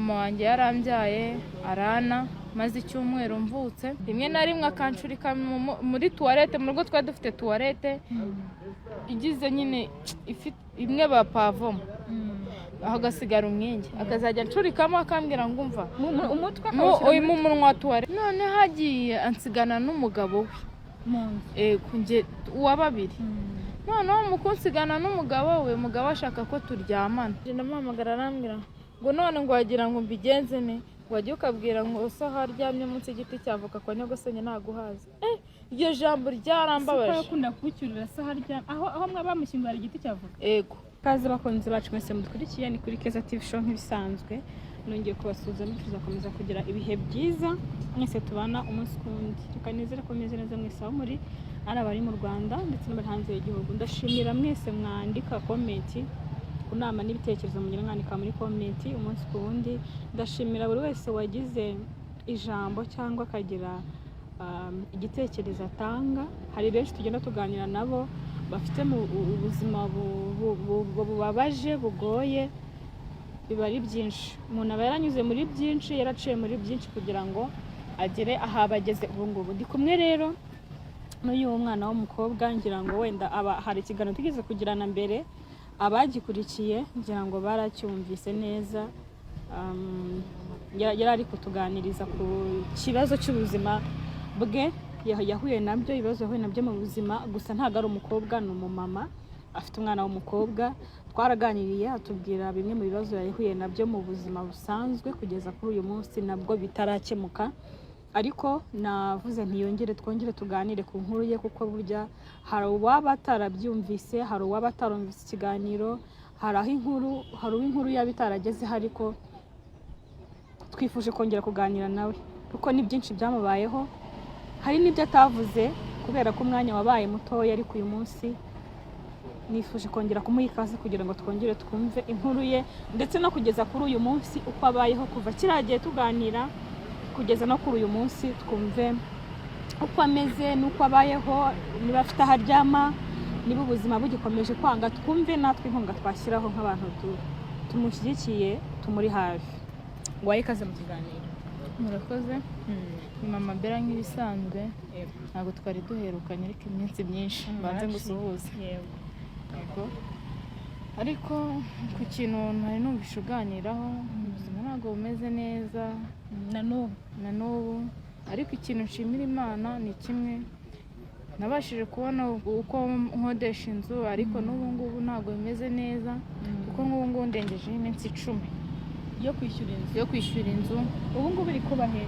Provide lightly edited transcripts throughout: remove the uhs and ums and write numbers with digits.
Mama wanjye yarambyaye arana maze icyumweru mvutse, rimwe na rimwe akancurika muri tuwarete. Mu rugo twari dufite tuwarete igize nyine imwe bapavoma, hagasigara umwenge, akazajya ancurikamo akambwira ngo umva umutwe mu akawushyira uyu mu munwa wa tuwarete. Noneho agiye ansigana n'umugabo we mu nzu. Ego, njye uwa babiri. Noneho mu kunsigana n'umugabo we, umugabo ashaka ko turyamana. Ndamuhamagara arambwira ngo none ngo wagira ngo mbigenze ne, ngo wajya ukabwira ngo so aho aryamye munsi y'igiti cya avoka kwa nyogosenge ntaguhaza. Iryo jambo Siko ryarambabaje. Yakunda kuwucyurira se harya aho mwaba bamushyinguye hari igiti cy'avoka? Ego. Kaze bakunzi bacu mwese mudukurikiye, ni kuri Keza TV Show nk'ibisanzwe. Nongeye kubasuhuza, nifuza gukomeza kugira ibihe byiza mwese tubana umunsi ku wundi. Reka nizere ko mumeze neza mwese aho muri, ari abari mu Rwanda ndetse n'abari hanze y'igihugu. Ndashimira mwese mwandika comment ku nama n'ibitekerezo mugira, mwandika muri comment umunsi ku wundi. Ndashimira buri wese wagize ijambo cyangwa akagira igitekerezo atanga. Hari benshi tugenda tuganira nabo bafite mu ubuzima bubabaje, bugoye. Biba ari byinshi, umuntu aba yaranyuze muri byinshi, yaraciye muri byinshi kugira ngo agere aho aba ageze ubu ngubu. Ndi kumwe rero n'uyu mwana w'umukobwa, ngira ngo wenda aba hari ikiganiro tugeze kugirana mbere, abagikurikiye ngira ngo baracyumvise neza. Yari ari kutuganiriza ku kibazo cy'ubuzima bwe yahuye nabyo, ibibazo yahuye nabyo mu buzima. Gusa ntabwo ari umukobwa, ni umumama, afite umwana w'umukobwa. Twaraganiriye atubwira bimwe mu bibazo yahuye nabyo mu buzima busanzwe kugeza kuri uyu munsi nabwo bitarakemuka. Ariko navuze ntiyongere twongere tuganire ku nkuru ye, kuko burya hari uwaba atarabyumvise, hari uwaba atarumvise ikiganiro, hari aho inkuru, hari uwo inkuru yaba itaragezeho, ariko twifuje kongera kuganira nawe kuko ni byinshi byamubayeho, hari n'ibyo atavuze kubera ko umwanya wabaye mutoya. Ariko uyu munsi nifuje kongera kumuha ikaze kugira ngo twongere twumve inkuru ye, ndetse no kugeza kuri uyu munsi uko abayeho kuva kiriya gihe tuganira kugeza no kuri uyu munsi, twumve uko ameze n'uko abayeho, niba afite aho aryama, niba ubuzima bugikomeje kwanga, twumve natwe inkunga twashyiraho nk'abantu tumushyigikiye, tumuri hafi. Ngo wahe ikaze mu kiganiro. Murakoze. Ni Mama Bella nk'ibisanzwe. Ntabwo twari duherukanye, ariko iminsi myinshi. Mbanze ngusuhuze. Yego. Yego. Ariko ku kintu ntari numvishe uganiraho, ubuzima ntabwo bumeze neza. Na n'ubu. Na n'ubu. Ariko ikintu nshimira Imana ni kimwe: nabashije kubona uko nkodesha inzu, ariko n'ubu ngubu ntabwo bimeze neza, kuko nk'ubu ngubu ndengejeho iminsi 10 yo kwishyura inzu. Yo kwishyura inzu. Ubu ngubu iri kuba he?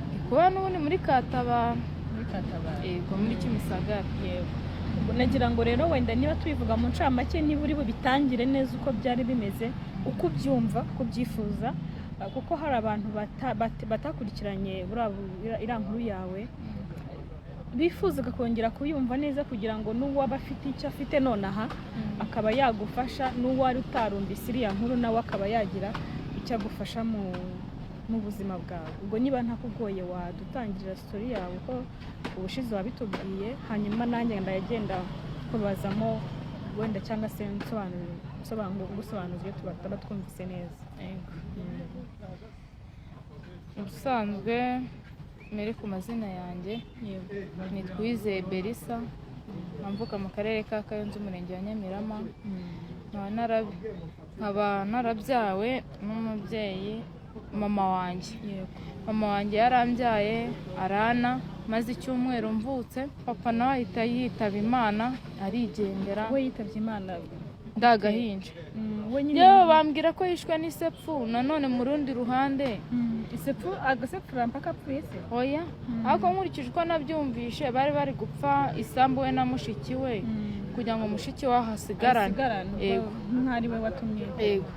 Ndi kuba n'ubundi muri Katabara. Muri Katabara. Yego, muri Kimisagara. Yego. Ubwo nagira ngo rero wenda niba tubivuga mu ncamake, niba uri bubitangire neza uko byari bimeze, uko ubyumva, uko ubyifuza, kuko hari abantu batakurikiranye iriya nkuru yawe, bifuzaga kongera kuyumva neza kugira ngo n'uwaba afite icyo afite nonaha akaba yagufasha, n'uwari utarumvise iriya nkuru nawe akaba yagira icyo agufasha mu buzima bwawe. Ubwo niba ntakugoye wadutangirira story yawe uko ubushize wabitubwiye, hanyuma nanjye ndagenda kubazamo wenda cyangwa se gusobanuza ibyo tuba twumvise neza. Yego. Ubusanzwe mbere ku mazina yanjye ni Twizeye Berisa, mvuka mu karere ka Kayonza, umurenge wa Nyamirama, nkaba narabyawe n'umubyeyi mama wanjye. Mama wanjye yarambyaye arana maze icyumweru mvutse, papa nawe ahita yitaba Imana arigendera. We yitabye Imana? Ndagahinja. We nyine. Yewe, bambwira ko yishwe n'isepfu nanone mu rundi ruhande. Isepfu, agasepfura mpaka apfuye se? Oya, ariko nkurikije uko nabyumvishe, bari bari gupfa isambu we na mushiki we, kugira ngo mushiki we ahasigarane. Asigarane ubwo. Yego. Nk'ari we watumye. Yego.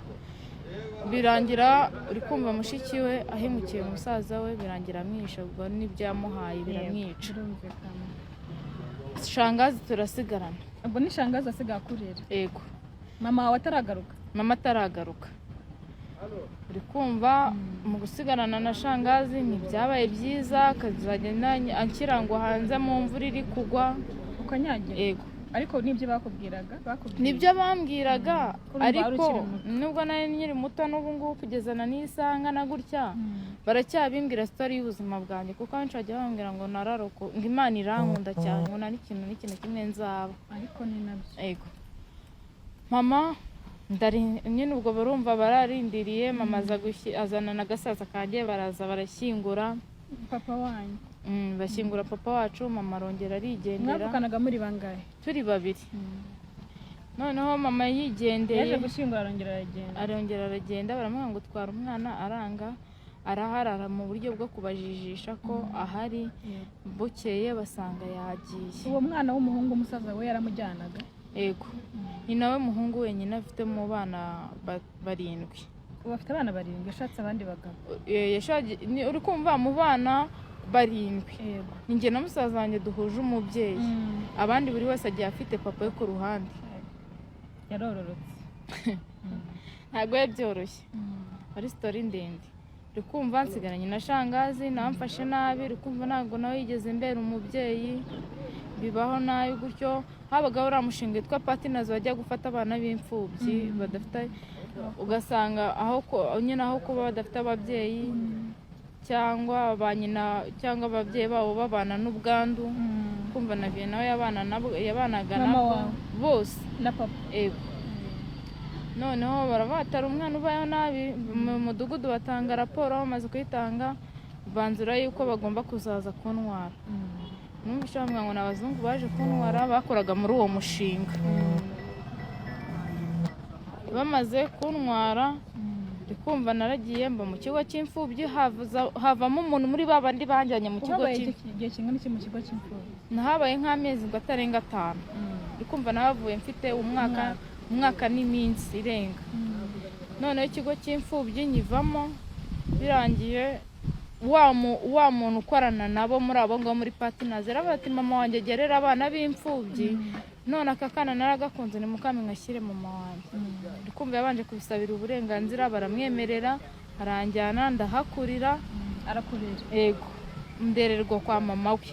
Birangira uri kumva mushiki we ahemukiye musaza we, birangira amwishe, ubwo n'ibyo yamuhaye biramwica. Birumvikana. Shangazi turasigarana. Ubwo ni shangazi asigaye akurera? Yego. Mama wawe ataragaruka? Mama ataragaruka. Uri kumva, mu gusigarana na shangazi ntibyabaye byiza, akazajya anshyira ngo hanze mu mvura iri kugwa. Ukanyagira? Yego. Ariko nibyo bakubwiraga, bakubwiye? Nibyo bambwiraga. Urumva wari Ariko ukiri muto. nubwo nari nkiri muto, n'ubu ngubu kugeza na n'isaha ngana gutya baracyabimbwira story y'ubuzima bwanjye, kuko abenshi bajya bambwira ngo nararoko, ngo Imana irankunda cyane, ngo nta n'ikintu n'ikintu kimwe nzaba. Ariko ni nabyo. Ego, mama ndari nyine, ubwo barumva bararindiriye. Mama aza azana na gasaza kanjye, baraza barashyingura. Papa wanyu? Bashyingura papa wacu, mama arongera arigendera. Mwavukanaga muri bangahe? Turi babiri. Noneho mama yigendeye, Yaje gushyingura arongera aragenda. Arongera aragenda. Baramubwira ngo twara umwana, aranga, araharara mu buryo bwo kubajijisha ko ahari. Bukeye basanga yagiye. Uwo mwana w'umuhungu, umusaza we yaramujyanaga? Yego, ni nawe muhungu wenyine afite mu bana barindwi. Ubu afite abana barindwi, yashatse abandi bagabo? Uri kumva, mu bana barindwi, Yego. ni njye na musaza wanjye duhuje umubyeyi. Abandi buri wese agiye afite papa we ku ruhande. Yarororotse. Ntabwo biba byoroshye, ari story ndende. Uri kumva, nsigaranye na shangazi, nawe amfashe nabi. Uri kumva, ntabwo nawe yigeze mbera umubyeyi, bibaho nabi gutyo. Habagaho uriya mushinga witwa Partners, bajya gufata abana b'imfubyi badafite, ugasanga aho nyine aho kuba badafite ababyeyi cyangwa ba nyina cyangwa ababyeyi babo babana n'ubwandu. Kumva na viye nawe yabana nabo, yabanaga Mama nabo wawe? Bose. Na papa? Ego. Noneho barabatara umwana ubayeho nabi mu mudugudu, batanga raporo. Bamaze kuyitanga, banzura yuko bagomba kuzaza kuntwara. Numvise bambwira ngo ni abazungu baje kuntwara bakoraga muri uwo mushinga. Bamaze kuntwara, ndi kumva naragiye mba mu kigo cy'imfubyi. Havamo umuntu muri ba bandi banjyanye mu kigo Uhabaye cy'imfubyi. igihe kingana iki mu kigo cy'imfubyi? Nahabaye nk'amezi ngo atarenga 5. Ndi kumva nahavuye mfite umwaka, umwaka n'iminsi irenga. Noneho ikigo cy'imfubyi nyivamo birangiye, wa muntu ukorana nabo muri abo ngabo muri Partners yaravuga ati: "Mama wanjye gerera abana b'imfubyi, none aka kana naragakunze, ni mukame ngashyire mama wanjye." Ndi kumva yabanje kubisabira uburenganzira, baramwemerera, aranjyana ndahakurira. Arakurera? Ego, ndererwa kwa mama we,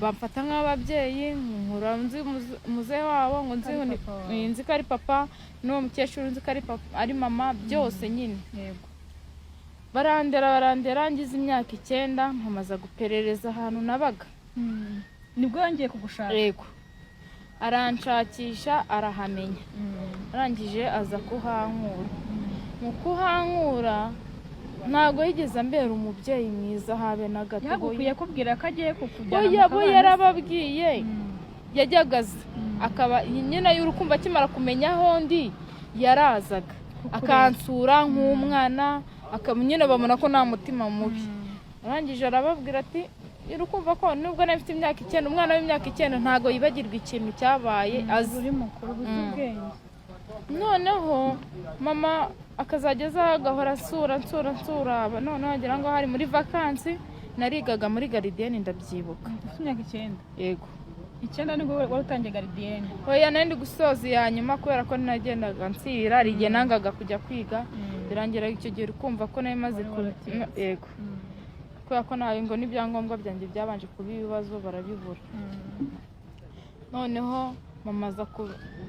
bamfata nk'ababyeyi. Nkura nzi muzehe wabo ngo nzi Ari papa wawe. Nzi ko ari papa, n'uwo mukecuru nzi ko ari papa, ari mama, byose nyine. Barandera, barandera, ngize imyaka 9 nkomaza guperereza ahantu nabaga. Nibwo yongeye kugushaka? Yego, aranshakisha arahamenya. Arangije aza kuhankura. Mu kuhankura ntabwo yigeze ambera umubyeyi mwiza habe na gato. Yagukwiye kubwira ko agiye kukujyana Oya, mu bo kabana? Yarababwiye. Yajyaga aza akaba nyine y'urukumva, akimara kumenya aho ndi yarazaga akansura nk'umwana, akaba nyine babona ko nta mutima mubi. Arangije arababwira ati: "Urukumva ko nubwo nari mfite imyaka 9, umwana w'imyaka 9 ntabwo yibagirwa ikintu cyabaye azi." Uri mukuru, uzi ubwenge. Noneho mama akazajya aza agahora asura, nsura, nsura. Noneho wagira ngo hari muri vakansi, narigaga muri gardienne, ndabyibuka. Ufite imyaka 9? Yego. 9 nibwo wari utangiye gardienne? Oya, nari ndi gusoza iya nyuma, kubera ko nagendaga nsira, hari igihe nangaga kujya kwiga. Birangira icyo gihe, uri kumva ko nari maze Wari waratinze. Yego, kubera ko nawe ngo n'ibyangombwa byanjye byabanje kuba ibibazo, barabibura. Noneho mama aza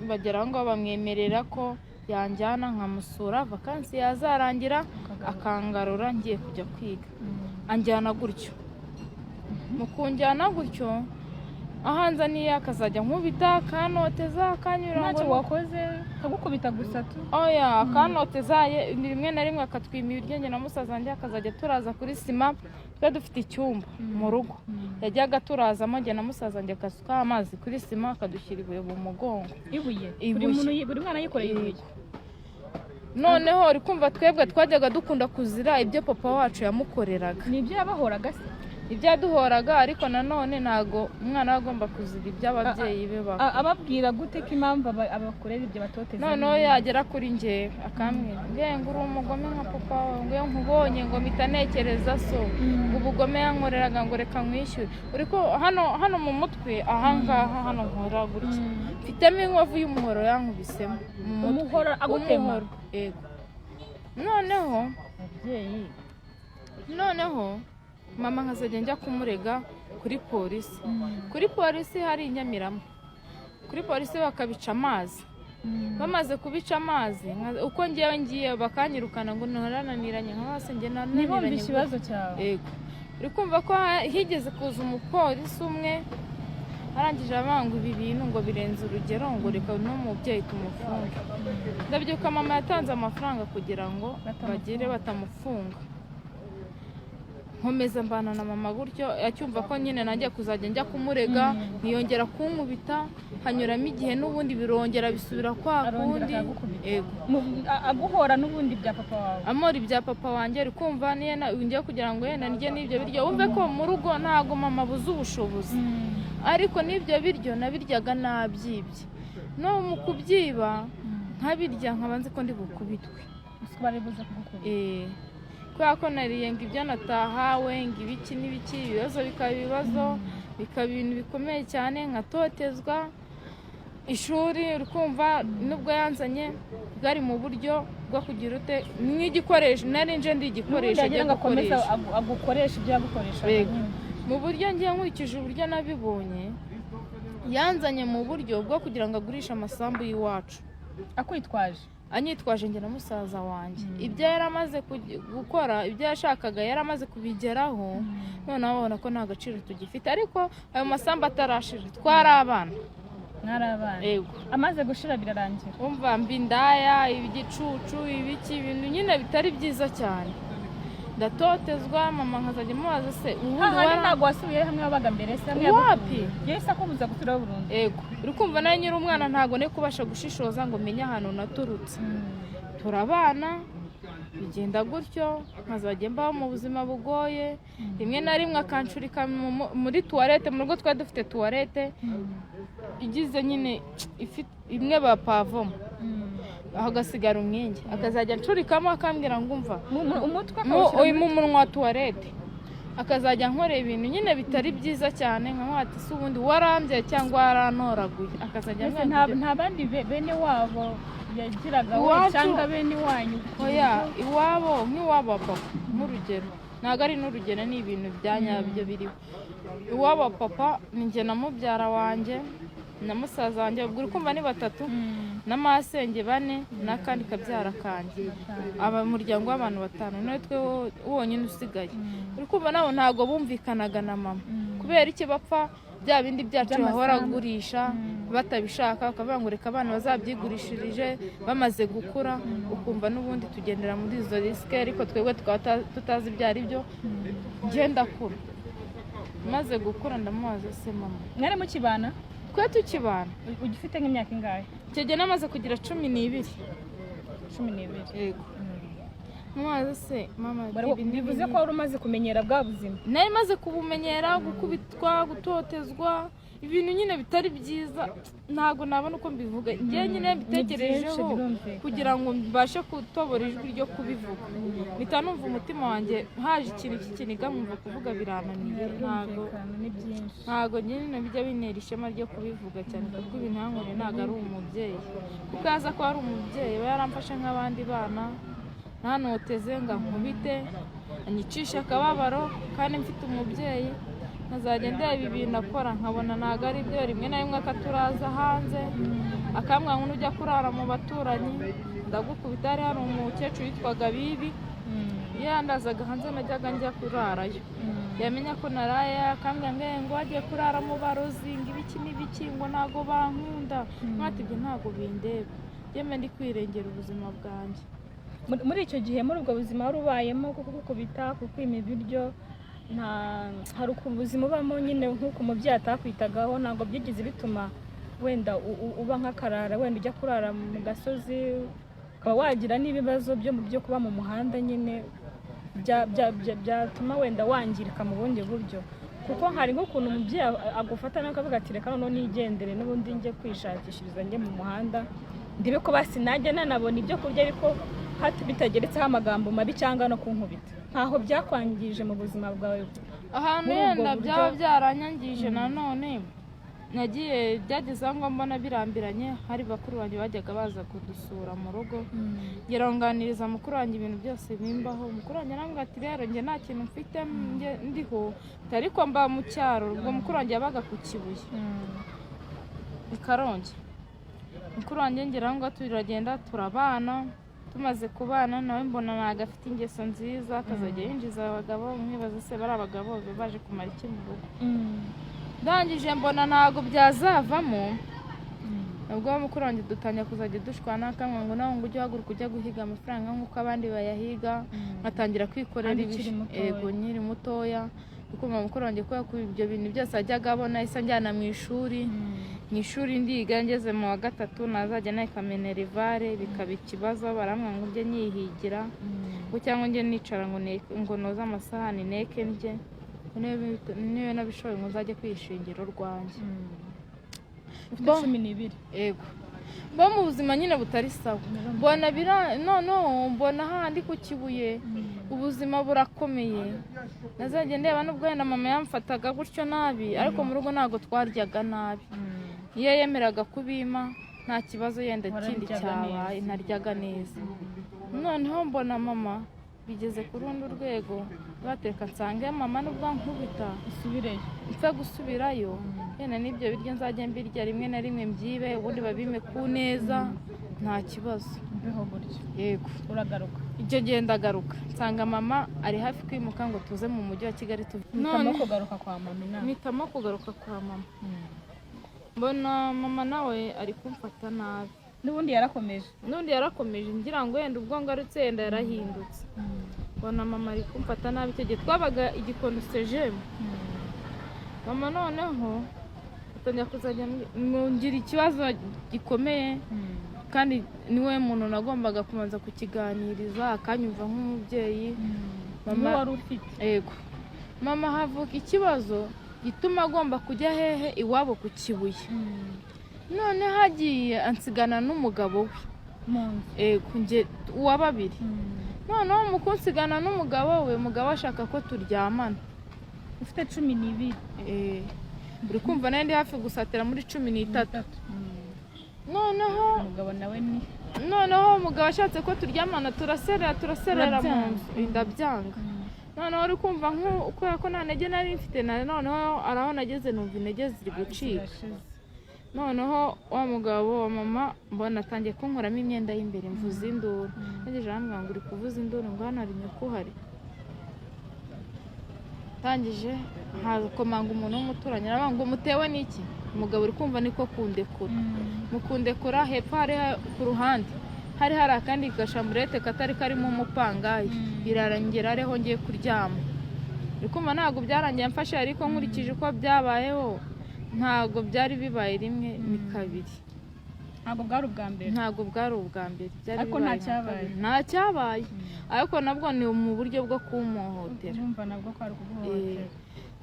bagera aho ngaho bamwemerera ko yanjyana nkamusura, vakansi yazarangira akangarura ngiye kujya kwiga. Anjyana gutyo. Mu kunjyana gutyo, aho anzaniye akazajya nkubita, akanoteza, akanyura Ntacyo ngo wakoze, akagukubita gusa tu? Oya, akanoteza rimwe na rimwe akatwima ibiryo njye na musaza wanjye, akazajya turaza kuri sima. Twe dufite icyumba mu rugo, yajyaga turazamo njye na musaza wanjye, akasukaho amazi kuri sima, akadushyira ibuye mu mugongo. Ibuye? Ibuye. Buri muntu buri mwana yikoreye ibuye? Noneho uri kumva, twebwe twajyaga dukunda kuzira ibyo papa wacu yamukoreraga. Ni ibyo yabahoraga se? Ibyo yaduhoraga, ariko nanone ntabwo umwana we agomba kuzira ibyo ababyeyi be bakora. Ababwira gute ko impamvu abakorera ibyo batoteza? Noneho yagera kuri njyewe akambwira ngo uri umugome nka papa wawe, ngo iyo nkubonye ngo mpita ntekereza so, ngo ubugome yankoreraga, ngo reka nkwishyure. Uri ko hano hano mu mutwe, ahangaha hano nkora gutya, mfitemo inkovu y'umuhoro yankubisemo mu mutwe. Umuhoro agutema? Umuhoro, yego. Noneho Ababyeyi. Noneho mama nkazajya njya kumurega kuri polisi, kuri polisi hari i Nyamirama. Kuri polisi bakabica amazi. Bamaze kubica amazi, uko ngewe ngiye bakanyirukana ngo narananiranye, nka hose njye Ntibumve narananiranye. ikibazo cyawe. Yego, uri kumva ko higeze kuza umupolisi umwe, arangije avuga ngo ibi bintu ngo birenze urugero, ngo reka n'umubyeyi tumufunge. Ndabyuka, mama yatanze amafaranga kugira ngo Batamufunga. bagire batamufunga. Nkomeza mbana na mama gutyo, acyumva ko nyine nanjye kuzajya njya kumurega, ntiyongera kunkubita. Hanyuramo igihe, n'ubundi birongera bisubira kwa Arongera kundi. akagukubita. Yego. Aguhora n'ubundi bya papa wawe. Amora ibya papa wanjye. Uri kumva niyo ngiye kugira ngo yenda ndye n'ibyo biryo, wumve ko mu rugo ntago mama abuze ubushobozi, ariko n'ibyo biryo nabiryaga nabyibye. No mu kubyiba nkabirya nkaba nzi ko ndi bukubitwe. Gusa bari buze kugukubita. Kubera ko nariye ngo ibyo natahawe, ngo ibiki n'ibiki, ibibazo bikaba ibibazo, bikaba ibintu bikomeye cyane, nkatotezwa. Ishuri, uri kumva, nubwo yanzanye bwari mu buryo bwo kugira ute, nk'igikoresho, nari nje ndi igikoresho N'ubundi yagira agiye ngo akomeze gukoresha. Agukoreshe ibyo yagukoreshaga Yego. nyine. Mu buryo ngiye nkurikije uburyo nabibonye, yanzanye mu buryo bwo kugira ngo agurishe amasambu y'iwacu. Akwitwaje. Anyitwaje njye na musaza wanjye. Ibyo yari amaze gukora, ibyo yashakaga yari amaze kubigeraho, noneho abona ko nta gaciro tugifite. Ariko ayo masambu atarashira twari abana. Mwari abana. Yego. Amaze gushira birarangira. Umva, mba indaya, igicucu, ibiki, ibintu nyine bitari byiza cyane. Ndatotezwa, mama nkazajya mubaza se ubundi Hahandi ntabwo wasubiyeyo hamwe wabaga mbere se, hamwe Wapi? yagukuye? Yahise akubuza gusubirayo burundu. Ego, uri kumva, nawe nyiri umwana ntabwo ne kubasha gushishoza ngo menye ahantu naturutse. Turabana, bigenda gutyo, nkazajya mbaho mu buzima bugoye. Rimwe na rimwe akancurika muri tuwarete. Mu rugo twari dufite tuwarete igize nyine imwe bapavoma, hagasigara umwenge, akazajya ncurikamo akambwira ngo umva. Umutwe akawushyira Mu munwa wa tuwarete, akazajya ankorera ibintu nyine bitari byiza cyane. Nkamuha ati: "Se ubundi warambyaye cyangwa warantoraguye?" Akazajya Mbese ambwira ngo nta bandi bene wabo yagiraga we Iwacu- cyangwa bene wanyu? Oya, iwabo, nk'iwabo wa papa, nk'urugero, ntabwo ari n'urugero, ni ibintu bya nyabyo biriho. Iwabo wa papa ni njye na mubyara wanjye na musaza wanjye, ubwo uri kumva ni batatu, na masenge bane n'akandi kabyara kanjye, aba umuryango w'abantu batanu. Niwe twe wonyine usigaye. Uri kumva, nabo ntabwo bumvikanaga na mama. Kubera iki? Bapfa bya bindi byacu By'amasambu. bahora agurisha batabishaka, bakavuga ngo reka abana bazabyigurishirije bamaze gukura. Ukumva n'ubundi tugendera muri izo risque, ariko twebwe tukaba tutazi ibyo ari byo. Ngenda kura, maze gukura ndamubaza: "Se mama?" Mwari mukibana? Twe tukibana. Ugifite nk'imyaka ingahe? Icyo gihe namaze kugira 12. 12. Yego. Nkamubaza: "Se mama, ibi n'ibi Bivuze n'ibi." ko wari umaze kumenyera bwa buzima. Nari maze kubumenyera, gukubitwa, gutotezwa, ibintu nyine bitari byiza. Ntabwo nabona uko mbivuga njyewe nyine mbitekerejeho. Birumvikana. Kugira ngo mbashe gutobora ijwi ryo kubivuga, mpita numva umutima wanjye haje ikintu cy'ikiniga, nkumva kuvuga birananiye. Ntabwo Birumvikana, ni byinshi. Ntabwo nyine bijya bintera ishema ryo kubivuga cyane, kuko ibintu yankoreye ntabwo ari umubyeyi. Kuko yaza ko ari umubyeyi aba yaramfashe nk'abandi bana, ntanoteze ngo ankubite, anyicishe akababaro kandi mfite umubyeyi. Nkazajya ndeba ibi bintu akora nkabona ntabwo ari byo. Rimwe na rimwe akaturaza hanze, akambwira ngo nujya kurara mu baturanyi ndagukubita. Hari umukecuru witwaga Bibi, iyo yandazaga hanze najyaga njya kurarayo. Yamenya ko naraye akambwira ngo "Eh, ngo wagiye kurara mu barozi, ngo ibiki n'ibiki, ngo ntago bankunda." Mwati ibyo ntago bindeba, njyewe ndi kwirengera ubuzima bwanjye. Muri icyo gihe, muri ubwo buzima wari ubayemo, kuko kukubita, kukwima ibiryo, nta hari ukuntu ubuzima ubamo nyine nk'uko umubyeyi atakwitagaho, ntabwo byigeze bituma wenda uba nk'akarara, wenda ujya kurara mu gasozi, ukaba wagira n'ibibazo byo kuba mu muhanda nyine byatuma wenda wangirika mu bundi buryo? Kuko hari nk'ukuntu umubyeyi agufata nawe akavuga ati: "Reka noneho nigendere n'ubundi, njye kwishakishiriza, njye mu muhanda, ndebe ko basi najya nanabona ibyo kurya, ariko bitageretseho amagambo mabi cyangwa no kunkubita." Ntaho byakwangije mu buzima bwawe Ahantu muri ubwo yenda buryo? byaba byaranyangije nanone, nagiye byageze aho ngo mbona birambiranye. Hari bakuru banjye bajyaga baza kudusura mu rugo, ngira ngo nganiriza mukuru wanjye ibintu byose bimbaho. Mukuru wanjye arambwira ati: "Rero njye nta kintu mfite, njye ndiho, ariko mba mu cyaro." Ubwo mukuru wanjye yabaga ku Kibuye. I Karongi. Mukuru wanjye ngera aho ngaho, turagenda turabana. Tumaze kubana nawe mbona ntabwo afite ingeso nziza, akazajya yinjiza abagabo. Mwibaza se bari abagabo baba baje kumara iki mu rugo? Ndangije mbona ntabwo byazavamo. Ubwo mukuru wanjye dutangira kuzajya dushwana, akamwe ngo nawe ngo ujye uhaguruka ujya guhiga amafaranga nk'uko abandi bayahiga, nkatangira kwikorera. Kandi ukiri mutoya. Yego, nkiri mutoya, kuko mama mukuru wanjye kubera ko ibyo bintu byose yajyaga abona, yahise anjyana mu ishuri. Mu ishuri ndiga, ngeze mu wa gatatu nazajya naheka minerval bikaba ikibazo. Barambwira ngo njye nyihigira ngo cyangwa njye nicara ngo ngo noze amasahani neke ndye, ngo niba nabishoboye ngo nzajye kwishingira urwanjye. Ufite 12? Yego. Mba mu buzima nyine butari sawa, mbona bira noneho mbona hahandi ku Kibuye ubuzima burakomeye. Nazajya ndeba nubwo wenda mama yamfataga gutyo nabi, ariko mu rugo ntabwo twaryaga nabi. Iyo yemeraga kubima nta kibazo yenda kindi Wararyaga cyabaye. neza. Naryaga neza. Noneho mbona mama bigeze ku rundi rwego, bateka nsange mama nubwo nkubita usubireyo. Mpfe gusubirayo, yenda n'ibyo biryo nzajya mbirya rimwe na rimwe mbyibe, ubundi babime ku neza nta kibazo. Mbeho gutyo. Yego. Uragaruka. Icyo gihe ndagaruka, nsanga mama ari hafi kwimuka ngo tuze mu mujyi wa Kigali tuve. Mpitamo kugaruka kwa mama inama. Mpitamo kugaruka kwa mama. Mbona mama nawe ari kumfata nabi. N'ubundi yarakomeje. N'undi yarakomeje, ngira ngo wenda ubwo ngarutse yenda yarahindutse. Mbona mama ari kumfata nabi. Icyo gihe twabaga Igikondo sejemu. Mama noneho atangira kuzajya ngira ikibazo gikomeye, kandi niwe muntu nagombaga kubanza kukiganiriza akanyumva nk'umubyeyi. Mama wari ufite. Yego. Mama havuka ikibazo gituma agomba kujya hehe? Iwabo ku Kibuye. Noneho agiye ansigana n'umugabo we mu nzu. Yego, njye uwa babiri. Noneho mu kunsigana n'umugabo we, umugabo ashaka ko turyamana. Ufite 12? Eh, uri kumva nari ndi hafi gusatira muri 13. Noneho Umugabo nawe ni noneho umugabo ashatse ko turyamana, turaserera, turaserera mu Urabyanga. nzu, ndabyanga. Noneho uri kumva kubera ko nta ntege nari mfite noneho araho nageze numva intege ziri gucika. Zirashize. Noneho wa mugabo wa mama mbona atangiye kunkuramo imyenda y'imbere, mvuza induru. Ngejeje arambwira ngo uri kuvuza induru, ngo hano hari nyoko uhari. Ndangije hakomanga umuntu w'umuturanyi, aravuga ngo mutewe n'iki? Umugabo uri kumva niko kundekura. Mu kundekura, hepfo hari ku ruhande hari akandi gashamburete katari karimo umupangayi, birarangira ariho ngiye kuryama. Uri kumva ntabwo byarangiye mfashe, ariko nkurikije uko byabayeho ntabwo byari bibaye rimwe, ni kabiri. Ntabwo bwari ubwa mbere. Ntabwo bwari ubwa mbere, byari Ariko nta bibaye nka cyabaye. kabiri. Nta cyabaye, ariko nabwo ni mu buryo bwo kumuhohotera. Urumva nabwo ko ari kuguhohotera.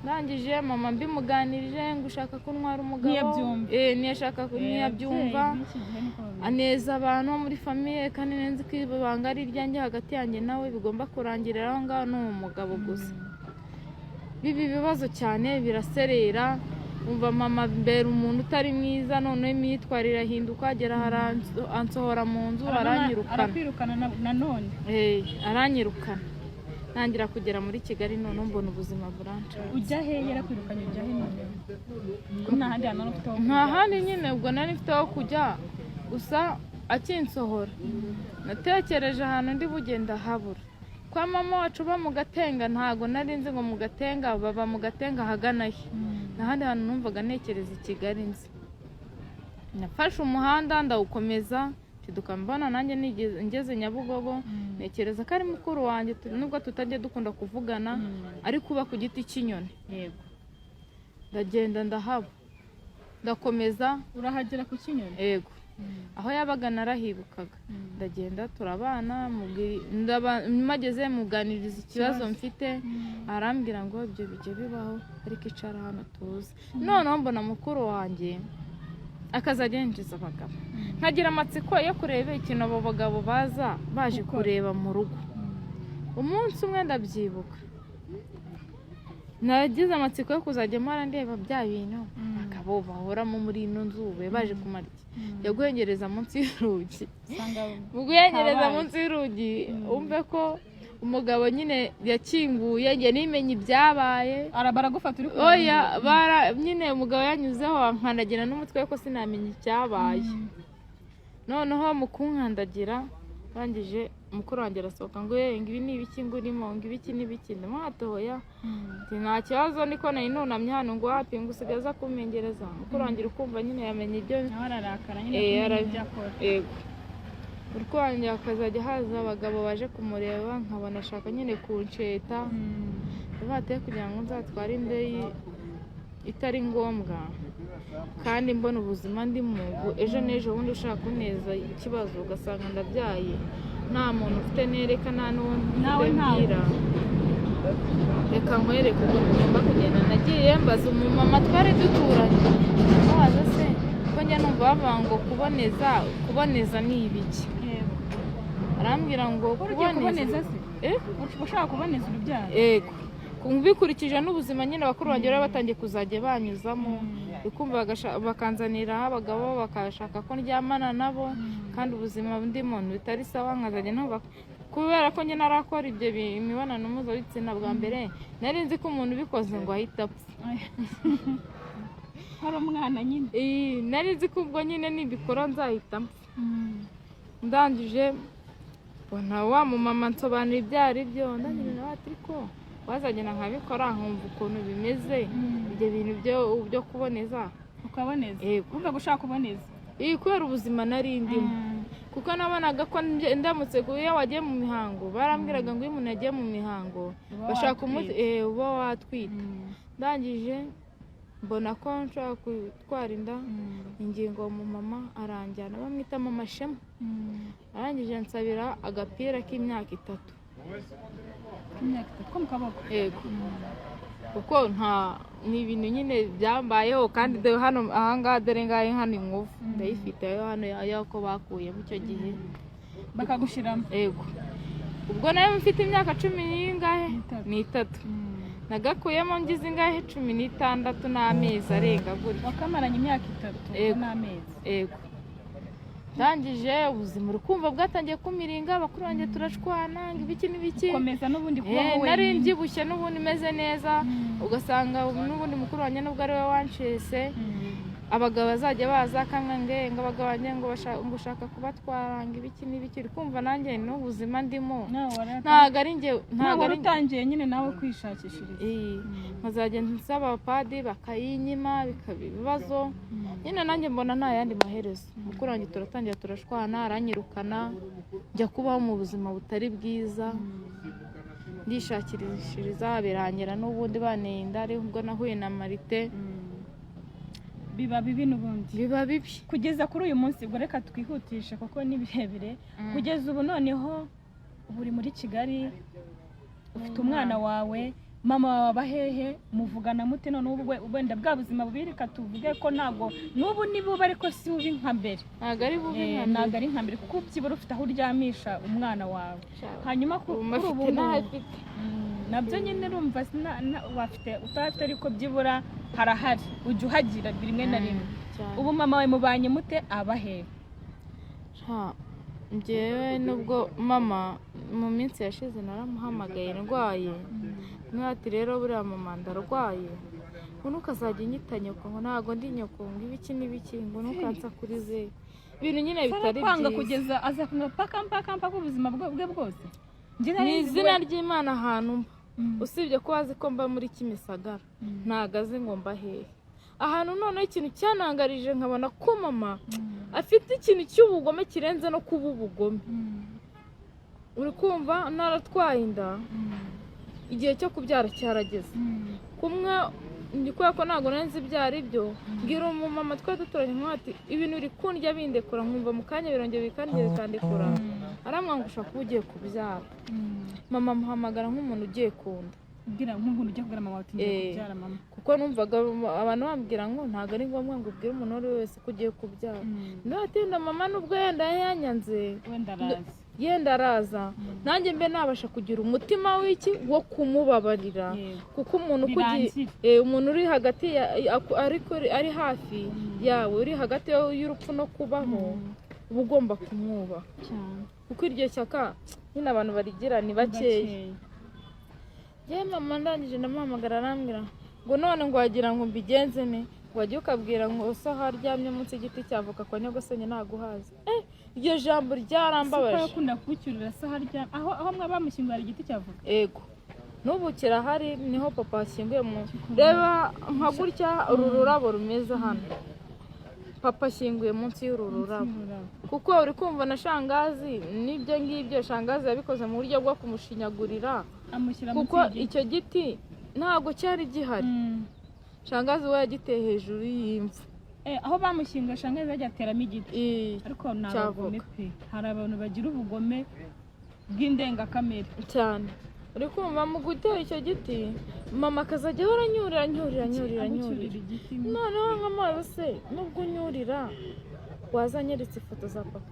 Ndangije mama mbimuganirije ngo ushaka ko ntwara umugabo. Ntiyabyumva. Eh, ntiyashaka, ntiyabyumva. Ababyeyi b'iki gihe niko bameze. Aneza abantu bo muri famille, kandi nzi ko ibanga ari iryanjye hagati yanjye nawe, bigomba kurangirira aho ngaho n'uwo mugabo gusa. Biba ibibazo cyane, biraserera. Umva mama mbera umuntu utari mwiza, noneho imyitwarire irahinduka, agera ansohora mu nzu. Aranyirukana. Arakwirukana nanone. Eh, aranyirukana, ntangira kugera muri Kigali. Noneho mbona ubuzima buranca. Ujya he? Yarakwirukanye, ujya he noneho ko nta handi hantu wari ufite ho Nta kujya? handi nyine ubwo nari mfite aho kujya. Gusa akinsohora natekereje ahantu ndi bugenda habura kwa mama wacu uba mu Gatenga. Ntago nari nzi ngo mu Gatenga baba mu Gatenga ahagana he. Nta handi hantu numvaga ntekereza i Kigali nzi. Nafashe umuhanda ndawukomeza, nshiduka mbona nanjye ngeze Nyabugogo. Ntekereza ko ari mukuru wanjye, nubwo tutajya dukunda kuvugana, ariko uba ku giti cy'inyoni. Ndagenda ndahaba, ndakomeza. Urahagera ku Kinyoni? Yego, aho yabaga narahibukaga. Ndagenda turabana, mageze muganiriza ikibazo mfite, arambwira ngo ibyo bijya bibaho, ariko icara hano tuze. Noneho mbona mukuru wanjye akazajya yinjiza abagabo, nkagira amatsiko yo kureba ikintu abo bagabo baza baje Gukora. kureba mu rugo. Umunsi umwe ndabyibuka nagize amatsiko yo kuzajya mpora ndeba bya bintu abagabo bahoramo muri ino nzu be baje kumara iki. Njya guhengereza munsi y'urugi. Usanga Mu guhengereza Habaye. munsi y'urugi, wumve ko Umugabo nyine yakinguye, njye nimenye ibyabaye. Baragufata uri kureba? Oya, bara nyine umugabo yanyuzeho ankandagira n'umutwe ko sinamenya icyabaye. Noneho mu kunkandagira, arangije mukuru wanjye arasohoka ngo: "Ye, ngo ibi ni ibiki, ngo urimo, ngo ibiki n'ibiki?" Ndamwatoya ati: "Nta kibazo, niko nari nunamye hano." Ngo: "Wapi," ngo usigaye aza kumengereza. Mukuru wanjye uri kumva nyine yamenye ibyo. Nawe ararakara nyine, Eh, kumenya ibyo akora. Yego, mukuru wanjye hakazajya haza abagabo baje kumureba, nkabona ashaka nyine kunsheta bateye kugira ngo nzatware inda itari ngombwa, kandi mbona ubuzima ndimo ubu, ejo n'ejo bundi ushaka kuneza ikibazo ugasanga ndabyaye nta muntu ufite nereka, nta n'uwo Nawe mfite ntawe. mbwira. Reka nkwereke ukuntu ugomba kugenda. Nagiye mbaza umumama twari duturanye, ndamubaza: "Se ko njya numva bavuga ngo kuboneza, kuboneza ni ibiki?" Arambwira ngo Wari ugiye kuboneza se? Eh? Ushaka kuboneza urubyaro? Yego, bikurikije n'ubuzima nyine bakuru banjye bari batangiye kuzajya banyuzamo, ukumva bakanzanira abagabo bakashaka ko ndyamana nabo, kandi ubuzima ndimo bitari sawa, nkazajya numva kubera ko njye narakora ibyo imibonano mpuzabitsina bwa mbere, nari nzi ko umuntu ubikoze ngo ahita apfa. Hari umwana nyine. Iyi, nari nzi ko ubwo nyine nibikora nzahita mpfa. Ndangije mbona wa mumama nsobanura ibyo ari byo, ndangije nawe ati: "Ariko wazagenda nkabikora nkumva ukuntu bimeze, ibyo bintu byo kuboneza." Ukaboneza? Yego. Wumva ushaka kuboneza? Iyi, kubera ubuzima nari ndimo, kuko nabonaga ko ndamutse iyo wagiye mu mihango, barambwiraga ngo iyo umuntu yagiye mu mihango Uba bashaka watwite. Uba watwita. Ndangije mbona ko nshobora gutwara inda, ingingo mu mama aranjyana, bamwita Mama Shema. Arangije nsabira agapira k'imyaka 3. Imyaka 3 ko mu kaboko? Yego, kuko nta ni ibintu nyine byambayeho, kandi dore hano ahangaha, dore ngahe hano inkovu ndayifite yo hano y'uko bakuyemo icyo gihe. Bakagushyiramo? Yego, ubwo nayo mfite imyaka cumi n'ingahe? N'itatu. N'itatu. Nagakuyemo ngize ingahe? 16 n'amezi arenga gutya. Wakamaranye imyaka 3 Yego. n'amezi? Yego. Ndangije ubuzima urukumva bwatangiye kumiringa, bakuru banjye turashwana ngo ibiki n'ibiki. Ukomeza n'ubundi kubaho Nari wenyine? mbyibushye n'ubundi meze neza, ugasanga n'ubundi mukuru wanjye nubwo ari we wanshese, abagabo bazajya baza akanga ngo abagabo banjye ngo ngo ushaka kubatwara, ngo ibiki n'ibiki. Uri kumva nanjye n'ubuzima ndimo Nawe wari ntabwo ari njye, ntabwo ntabwo wari ari utangiye nyine nawe kwishakishiriza. Iyi, nkazajya nsaba abapadiri bakayinyima, bikaba ibibazo nyine. Nanjye mbona nta yandi maherezo. Mukuru wanjye turatangira turashwana, aranyirukana, njya kubaho mu buzima butari bwiza, ndishakishiriza, birangira n'ubundi banteye inda, aribwo nahuye na Marite. Biba bibi n'ubundi. Biba bibi. Kugeza kuri uyu munsi ubwo, reka twihutishe kuko ni birebire. Kugeza ubu noneho ubu uri muri Kigali, ufite umwana wawe, mama wawe aba hehe? Muvugana mute noneho ubu? Wenda bwa buzima bubi, reka tuvuge ko ntabwo n'ubu ni bubi, ariko si bubi nka mbere. Ntabwo ari bubi nka mbere. Ntabwo ari nka mbere, kuko byibura ufite aho uryamisha umwana wawe. Hanyuma Ubu kuri mafite ubu ngubu n'ahafite. Nabyo nyine urumva wafite utafite, ariko byibura harahari, ujya uhagira rimwe na rimwe. Cyane. Ubu mama wawe mubanye mute? Aba hehe? Sha, njyewe nubwo mama mu minsi yashize naramuhamagaye ndwaye, ati: "Rero buriya mama ndarwaye," ngo: "Ntukazajya unyita nyoko," ngo: "Ntabwo ndi nyoko," ngo ibiki n'ibiki, ngo: "Ntukansakurize," ibintu nyine bitari Kwanga byiza. Kugeza aza kumva paka mpaka mpaka ubuzima bwe bwose. Njye nari Ni nzi izina ry'Imana ahantu mba, usibye ko azi ko mba muri Kimisagara, ntabwo azi ngo mba hehe ahantu. Noneho ikintu cyanangarije, nkabona ko mama afite ikintu cy'ubugome kirenze no kuba ubugome. Uri kumva naratwaye inda, igihe cyo kubyara cyarageze. Kumwe ni kubera ko ntabwo nari nzi ibyo ari byo, mbwira umumama twari duturanye ati: "Ibintu uri kundya bindekura, nkumva mu kanya birongera bikandya bikandekura." Arambwira ngo: "Ushobora kuba ugiye kubyara." Mama amuhamagara nk'umuntu ugiye kunda. Ubwira nk'umuntu ujya kubwira mama uti ngiye kubyara mama. Kuko numvaga abantu bambwira ngo ntabwo ari ngombwa ngo ubwire umuntu uwo ari we wese ko ugiye kubyara. Natinda mama nubwo yenda yanyanze, wenda araza. Yenda araza, nanjye mbe nabasha kugira umutima w'iki wo kumubabarira. Kuko umuntu Birangire. Umuntu uri hagati ari hafi yawe, uri hagati y'urupfu no kubaho, uba ugomba kumwubaha. Cyane. Kuko iryo shyaka Nyine abantu barigira ni bakeya. Yewe, mama ndangije ndamuhamagara, arambwira ngo none ngo wagira ngo mbigenze ne, ngo wajya ukabwira ngo so aho aryamye munsi y'igiti cya avoka kwa nyogosenge ntaguhaza. Iryo jambo Siko ryarambabaje. Yakunda kugucyurira se harya aho mwaba bamushyinguye hari igiti cy'avoka? Ego, n'ubu kirahari, niho papa ashyinguye. Mu reba nka gutya uru rurabo rumeze hano, papa ashyinguye munsi y'uru rurabo, kuko uri kumva na shangazi n'ibyo ngibyo, shangazi yabikoze mu buryo bwo kumushinyagurira. Amushyira munsi Kuko y'igiti. icyo giti ntabwo cyari gihari. Shangazi we yagiteye hejuru y'imva. Aho bamushyinguye shangazi yajya ateramo igiti. Ariko ni abagome Cy'avoka. pe, hari abantu bagira ubugome bw'indengakamere. Cyane. Uri kumva, mu gutera icyo giti, mama akazajya ahora anyurira, anyurira, anyurira, anyurira. Agucyurira igiti. Noneho nk'amazi se, nubwo unyurira, wazanyeretse ifoto za papa,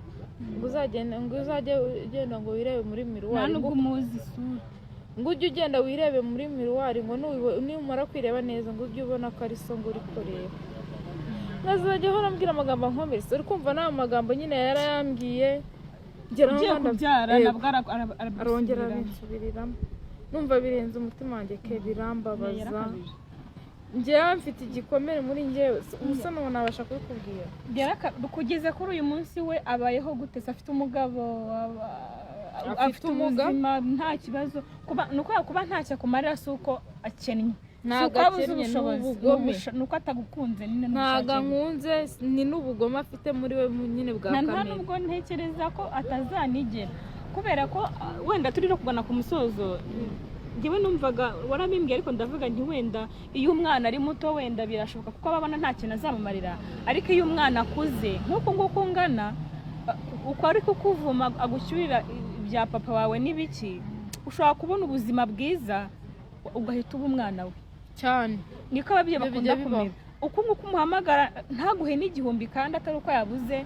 ngo uzagende, ngo uzajye ugenda ngo wirebe muri Nta miroir, nubwo ngo umuzi isura. Ngo ujye ugenda wirebe muri miroir, ngo numara kwireba neza, ngo ujye ubona ko ari so ngo uri kureba. Nkazajya ahora ambwira amagambo ankomeretsa. Uri kumva, n'ayo magambo nyine yarayambwiye ngera Ugiye aho kubyara Yego. nabwo Arongera arabisubiriramo. abinsubiriramo, numva birenze umutima wanjye ke, birambabaza. Yarakabije. Njyewe mfite igikomere muri njyewe, ubusa n'ubu nabasha kubikubwira. Kugeza kuri uyu munsi we abayeho gute se? Afite umugabo, Afite afite umugabo. ubuzima, nta kibazo. Kuba ni uko kuba ntacyo akumarira si uko akennye, si Ntabwo uko abuze akennye, ni ubushobozi, ni ubugome. Ni uko atagukunze nyine, Ntabwo n'ubushake bwe. ankunze, ni n'ubugome afite muri we nyine bwa Nta kamere. nubwo ntekereza ko atazanigera, kubera ko wenda turi no kugana ku musozo. Njyewe numvaga warabimbwiye, ariko ndavuga nti wenda iyo umwana ari muto wenda birashoboka, kuko aba abona nta kintu azamumarira, ariko iyo umwana akuze nk'uku nguku ungana, uko ari kukuvuma, agushyurira ibya papa wawe n'ibiki, ushobora kubona ubuzima bwiza ugahita uba umwana we. Cyane. Niko ababyeyi Ibyo bakunda bijya bibaho. kumera. Uko nguko umuhamagara ntaguhe n'igihumbi, kandi atari uko yabuze,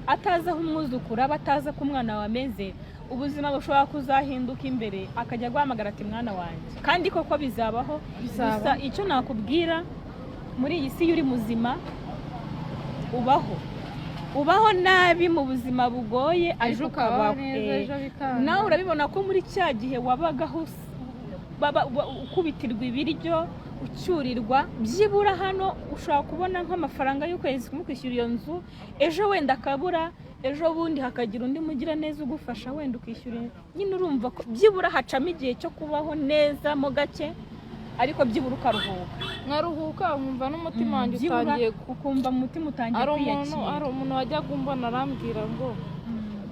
atazi aho umwuzukuru aba, atazi ko umwana wawe ameze, ubuzima bushobora kuzahinduka imbere akajya guhamagara ati "Mwana wanjye", kandi koko bizabaho. Bizaba. Gusa icyo nakubwira, muri iyi si iyo uri muzima ubaho, ubaho nabi mu buzima bugoye, Ejo ariko ukabaho ukabaho. neza, ejo bikanga. Nawe urabibona ko muri cya gihe wabagaho ukubitirwa ibiryo, ucyurirwa, byibura hano ushobora kubona nk'amafaranga y'ukwezi kumwe kwishyura iyo nzu, ejo wenda akabura, ejo bundi hakagira undi mugiraneza ugufasha, wenda ukishyura. Nyine urumva ko byibura hacamo igihe cyo kubaho neza mo gake, ariko byibura ukaruhuka. Nkaruhuka, nkumva n'umutima wanjye Byibura utangiye ukumva umutima utangiye hari umuntu kwiyakira. Hari umuntu wajyaga umbona arambwira ngo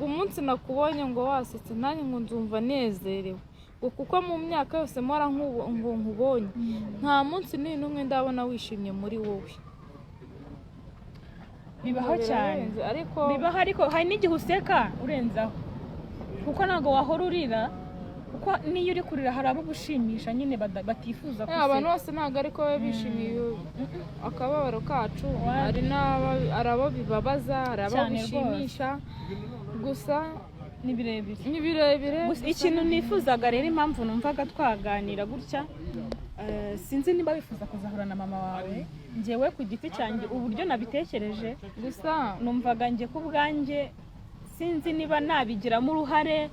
umunsi nakubonye ngo wasetse, nanjye ngo nzumva nezerewe, ngo kuko mu myaka yose mpora ngo nkubonye, nta munsi n'uyu n'umwe ndabona wishimye muri wowe. Bibaho cyane. Birarenze, ariko Bibaho, ariko hari n'igihe useka urenzaho, kuko ntabwo wahora urira, kuko n'iyo uri kurira hari abo ugushimisha nyine batifuza Abantu guseka. bose ntabwo ariko baba bishimiye akababaro kacu. Wapi. Hari abo bibabaza, hari abo Cyane. bishimisha gusa. Ni birebire. Ni birebire. Gusa ikintu nifuzaga rero, impamvu numvaga twaganira gutya, sinzi niba wifuza kuzahura na mama wawe. Njyewe ku giti cyanjye, uburyo nabitekereje, Gusa numvaga njye ku bwanjye sinzi niba nabigiramo uruhare,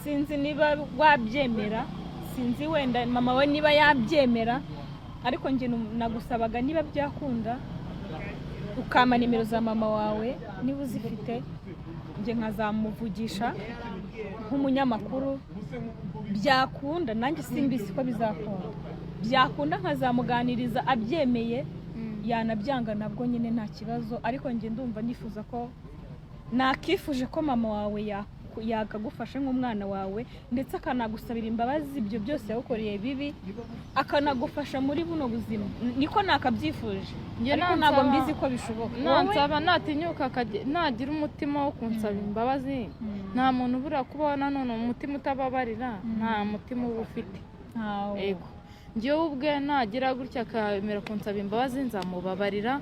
sinzi niba wabyemera, sinzi wenda mama we niba yabyemera, ariko njye nagusabaga niba byakunda ukampa nimero za mama wawe niba uzifite, njye nkazamuvugisha nk'umunyamakuru. Byakunda, nanjye simbizi ko bizakunda, byakunda nkazamuganiriza abyemeye, yanabyanga nabwo nyine nta kibazo, ariko njye ndumva nifuza ko nakifuje ko mama wawe yakagufasha nk'umwana wawe, ndetse akanagusabira imbabazi ibyo byose yagukoreye bibi, akanagufasha muri buno buzima. Niko nakabyifuje. Njye Ariko ntabwo mbizi ko bishoboka. Wowe- nansaba, natinyuka nagira umutima wo kunsaba imbabazi. Nta muntu ubura kubaho nanone umutima utababarira, nta mutima uba ufite. Ntawo. Ego, njyewe ubwe nagira gutya akemera kunsaba imbabazi, nzamubabarira.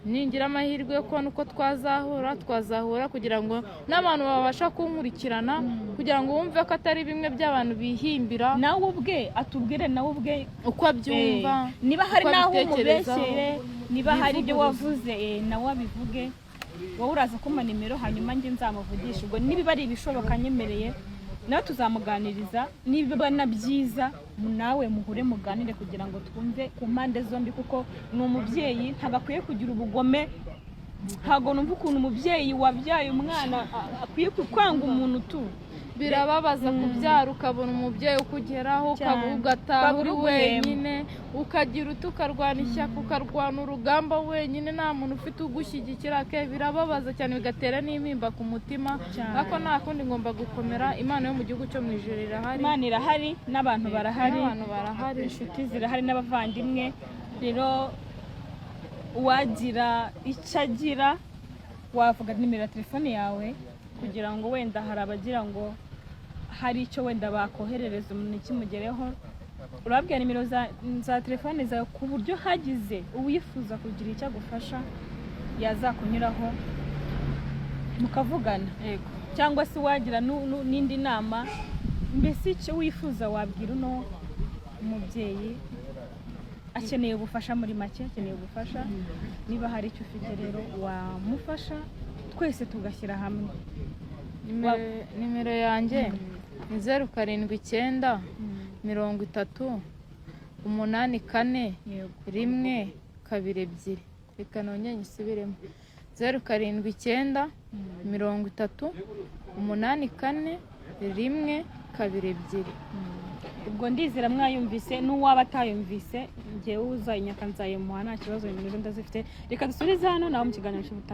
Ningira amahirwe yo kubona uko twazahura, twazahura, kugira ngo n'abantu babasha kunkurikirana, kugira ngo bumve ko atari bimwe by'abantu bihimbira. Nawe ubwe atubwire, nawe ubwe Uko abyumva, niba hari uko n'aho abitekerezaho. umubeshyeye, niba hari ibyo Yivuguruze. wavuze, nawe abivuge. Wowe uraza kumpa nimero, hanyuma njye nzamuvugisha. Ubwo niba ari ibishoboka nyemereye. Nawe tuzamuganiriza, niba na byiza nawe muhure muganire kugira ngo twumve ku mpande zombi, kuko ni umubyeyi, ntabwo akwiye kugira ubugome. Ntabwo numva ukuntu umubyeyi wabyaye umwana akwiye kwanga umuntu tu. Birababaza kubyara ukabona umubyeyi ukugeraho, Cyane. ugataha Ukaba uri uri guhemba. wenyine, ukagira uti ukarwana ishyaka, ukarwana urugamba wenyine, nta muntu ufite ugushyigikira ke. Birababaza cyane, bigatera n'intimba ku mutima. Cyane. Ariko nta kundi, ngomba gukomera. Imana yo mu gihugu cyo mu ijuru irahari. Imana irahari n'abantu barahari. N'abantu barahari. Inshuti zirahari n'abavandimwe. Rero uwagira icyo agira, wavuga nimero ya telefone yawe kugira ngo wenda hari abagira ngo hari icyo wenda bakoherereza umuntu kimugereho. Urababwira nimero za telefone zawe ku buryo hagize uwifuza kugira icyo agufasha yazakunyuraho mukavugana. Yego. Cyangwa se wagira n'indi nama, mbese icyo wifuza wabwira uno mubyeyi akeneye ubufasha, muri make akeneye ubufasha. Niba hari icyo ufite rero wamufasha, twese tugashyira hamwe. Nimero yanjye ni 079 30 84 122. Reka nongere nyisubiremo: 079 30 84 122. Ubwo ndizera mwayumvise, n'uwaba atayumvise, ngewe uzayinyaka nzayimuha, nta kibazo, nimero ze ndazifite. Reka dusubize hano nawe mu kiganiro cy'ubutaha.